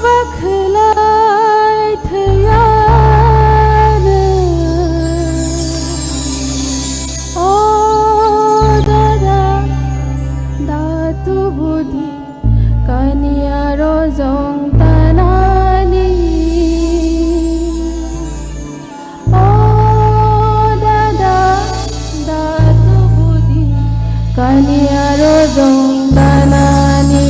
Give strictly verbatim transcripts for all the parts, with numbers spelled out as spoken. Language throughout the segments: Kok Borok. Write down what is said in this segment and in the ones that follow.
Bakhlai thwiyaano, o dada, da tubudi kaniya rojong tanani. O dada, da tubudi kaniya rojong tanani.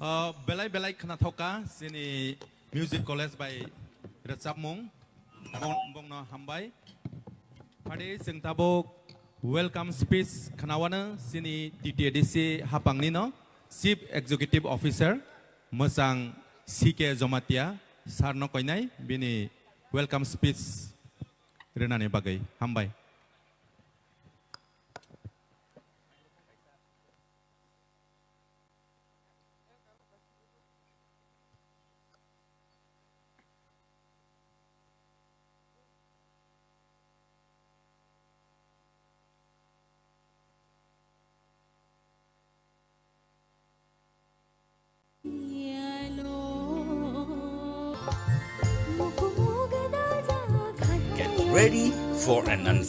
Ah, belai belai khwnathok kha chini music college bai rwchapmung. Bong-, bongno hambai. Phadi chwng tabuk welcome speech khwnawano chini T T A D C hapangni no Chief Executive Officer mwchang C K Jomatia sir no koinai bini welcome speech rwnani bagwi. Hambai. Ready for an unforgettable